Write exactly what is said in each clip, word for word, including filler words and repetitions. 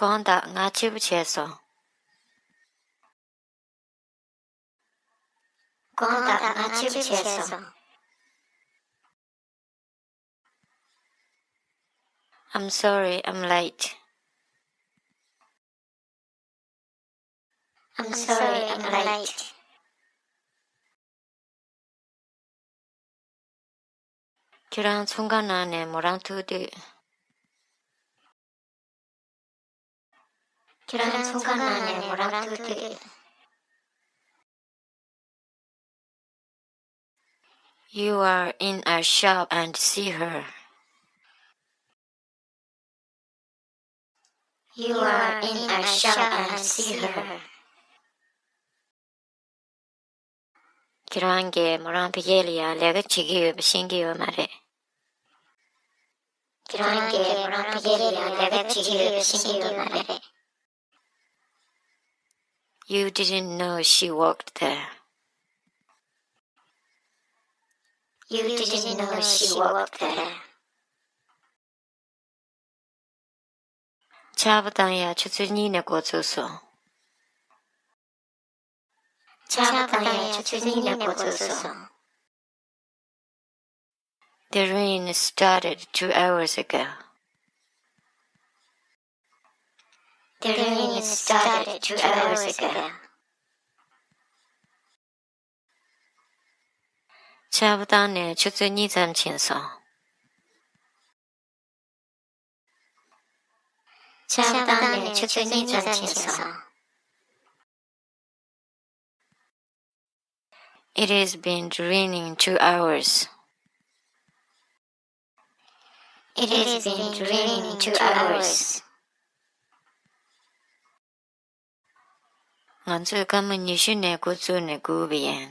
དགོངས་དག་ང་འཕྱི་པོ་བྱས་སོང་། དགོངས་དག་ང་འཕྱི་པོ་བྱས་སོང་། I'm sorry, I'm late. I'm sorry, I'm late. ཁྱེད་རང་ཚོང་ཁང་ནང་ནས་མོ་རང་ཐུག་དུས། ཁྱེད་རང་ཚོང་ཁང་ནང་ནས་མོ་རང་ཐུག་དུས། You are in a shop and see her. You are in a shop and see her. ཁྱེད་རང་གིས་མོ་རང་ཕ་གི་ལ་ཡང་ལས་ཀ་བྱེད་ཀྱི་ཡོད་པ་ཤེས་ཀྱི་ཡོད་མ་རེད། ཁྱེད་རང་གིས་མོ་རང་ཕ་གི་ལ་ཡང་ལས་ཀ་བྱེད་ཀྱི་ཡོད་པ་ཤེས་ཀྱི་ཡོད་མ་རེད། You didn't know she worked there. You didn't know she worked there. ཆར་པ་བཏང་ཡག་ཆུ་ཚོད་གཉིས་ནས་འགོ་ཚུགས་སོང་། ཆར་པ་བཏང་ཡག་ཆུ་ཚོད་གཉིས་ནས་འགོ་ཚུགས་སོང་། The rain started two hours ago. The rain started two hours ago. ཆར་པ་བཏང་ནས་ཆུ་ཚོད་གཉིས་ཙམ་ཕྱིན་སོང་། ཆར་པ་བཏང་ནས་ཆུ་ཚོད་གཉིས་ཙམ་ཕྱིན་སོང་། It has been raining two hours. It has been raining two hours. ང་ཚོས་སྐར་མ་ཉི་ཤུ་ནས་འགོ་བཙུགས་ནས་སྒུག་པ་ཡིན།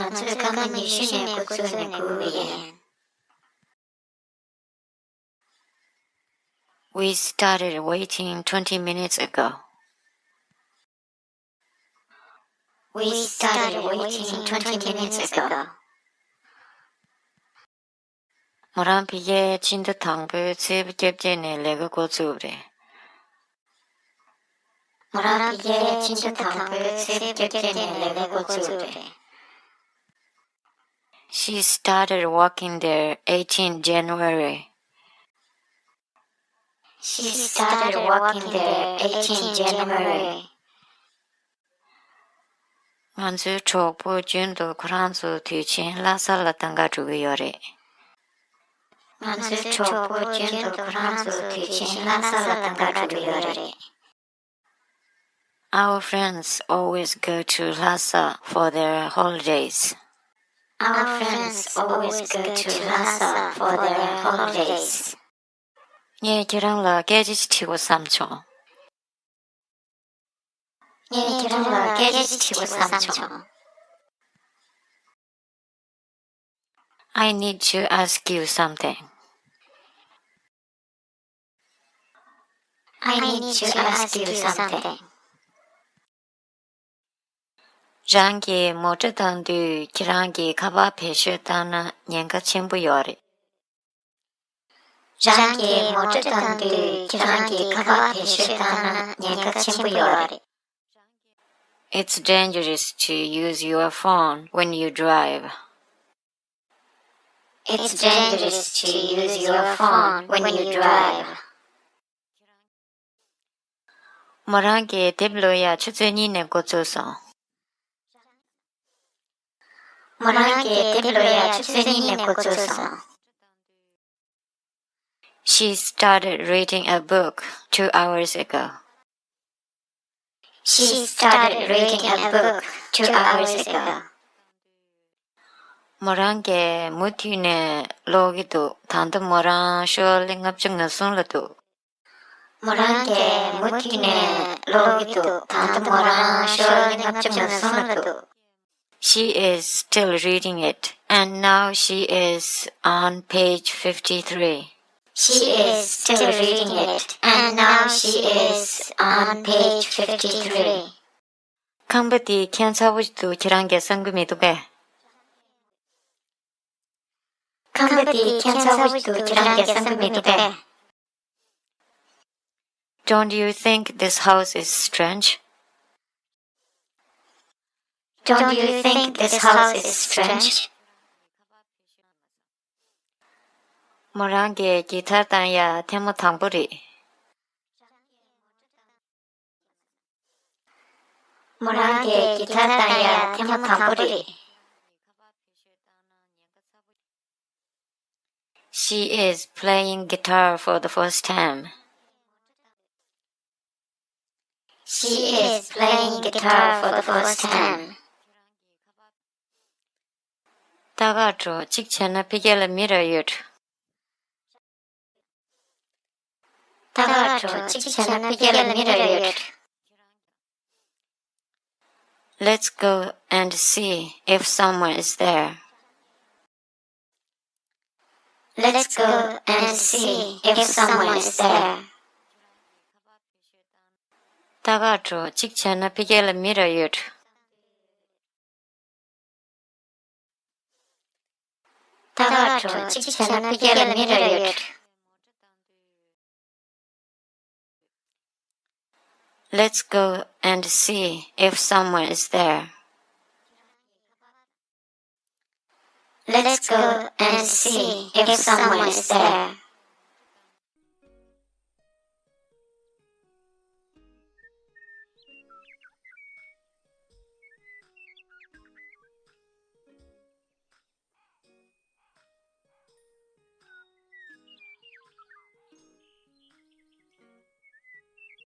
ང་ཚོས་སྐར་མ་ཉི་ཤུ་ནས་འགོ་བཙུགས་ནས་སྒུག་པ་ཡིན། We started waiting twenty minutes ago. We started waiting twenty minutes ago. མོ་རང་ཕ་གིའི་སྤྱི་ཟླ་དང་པོའི་ཚེས་པ་བརྒྱད་ནས་ལས་ཀ་འགོ་བཙུགས་པ་རེད། མོ་རང་ཕ་གིའི་སྤྱི་ཟླ་དང་པོའི་ཚེས་པ་བརྒྱད་ནས་ལས་ཀ་འགོ་བཙུགས་པ་རེད། She started working there eighteen January. She started working there eighteen January. ང་ཚོའི་གྲོགས་པོ་རྒྱུན་དུ་ཁོ་རང་ཚོ་དུས་ཆེན་ལྷ་ས་ལ་ཐང་ག་འགྲོ་གི་ཡོད་རེད། ང་ཚོའི་གྲོགས་པོ་རྒྱུན་དུ་ཁོ་རང་ཚོ་དུས་ཆེན་ལྷ་ས་ལ་ཐང་ག་འགྲོ་གི་ཡོད་རེད། Our friends always go to Lhasa for their holidays. Our friends always go to Lhasa for their holidays. ངས་ཁྱེད་རང་ལ་སྐད་ཆ་ཞིག་དྲི་དགོས་བསམ་བྱུང་། ངས་ཁྱེད་རང་ལ་སྐད་ཆ་ཞིག་དྲི་དགོས་བསམ་བྱུང་། I need to ask you something. I need to ask you something. རང་གིས་མོ་ཊ་བཏང་དུས་ཁྱེད་རང་གིས་ཁ་པར་བེད་སྤྱོད་བཏང་ན་ཉེན་ཁ་ཆེན་པོ་ཡོད་རེད། རང་གིས་མོ་ཊ་བཏང་དུས་ཁྱེད་རང་གིས་ཁ་པར་བེད་སྤྱོད་བཏང་ན་ཉེན་ཁ་ཆེན་པོ་ཡོད་རེད། It's dangerous to use your phone when you drive. It's dangerous to use your phone when you drive. མོ་རང་གིས་དེབ་ཀློག་ཡག་ཆུ་ཚོད་གཉིས་ནས་འགོ་བཙུགས་སོང་། མོ་རང་གིས་དེབ་ཀློག་ཡག་ཆུ་ཚོད་གཉིས་ནས་འགོ་བཙུགས་སོང་། She started reading a book two hours ago. She started reading a book two hours ago. མོ་རང་གིས་མུ་མཐུད་ནས་ཀློག་གི་འདུག་ད་ལྟ་མོ་རང་ཤོག་ལྷེ་ལྔ་བཅུ་ང་གསུམ་ལ་འདུག་མོ་རང་གིས་མུ་མཐུད་ནས་ཀློག་གི་འདུག་ད་ལྟ་མོ་རང་ཤོག་ལྷེ་ལྔ་བཅུ་ང་གསུམ་ལ་འདུག She is still reading it, and now she is on page fifty-three. She is still reading it, and now she is on page fifty-three. ཁང་པ་དེ་ཁྱད་མཚར་པོ་ཞིག་འདུག་ཁྱེད་རང་གིས་བསམ་གྱི་མི་འདུག་གས། ཁང་པ་འདི་ཁྱད་མཚར་པོ་ཞིག་འདུག་ཁྱེད་རང་གིས་བསམ་གྱི་མི་འདུག་པས། Don't you think this house is strange? Don't you think this house is strange? མོ་རང་གིས་གི་ཐར་བཏང་ཡ་ཐེངས་མ་དང་པོ་རེད། མོ་རང་གིས་གི་ཐར་བཏང་ཡ་ཐེངས་མ་དང་པོ་རེད། She is playing guitar for the first time. She is playing guitar for the first time. ད་གར་འགྲོ། གཅིག་བྱས་ན་ཕ་གི་ལ་མི་རག་ཡོད། ད་གར་འགྲོ། གཅིག་བྱས་ན་ཕ་གི་ལ་མི་རག་ཡོད། Let's go and see if someone is there. Let's go and see if someone is there. ད་གར་འགྲོ། གཅིག་བྱས་ན་ཕ་གི་ལ་མི་རག་ཡོད། ད་གར་འགྲོ། གཅིག་བྱས་ན་ཕ་གི་ལ་མི་རག་ཡོད། Let's go and see if someone is there. Let's go and see if someone is there.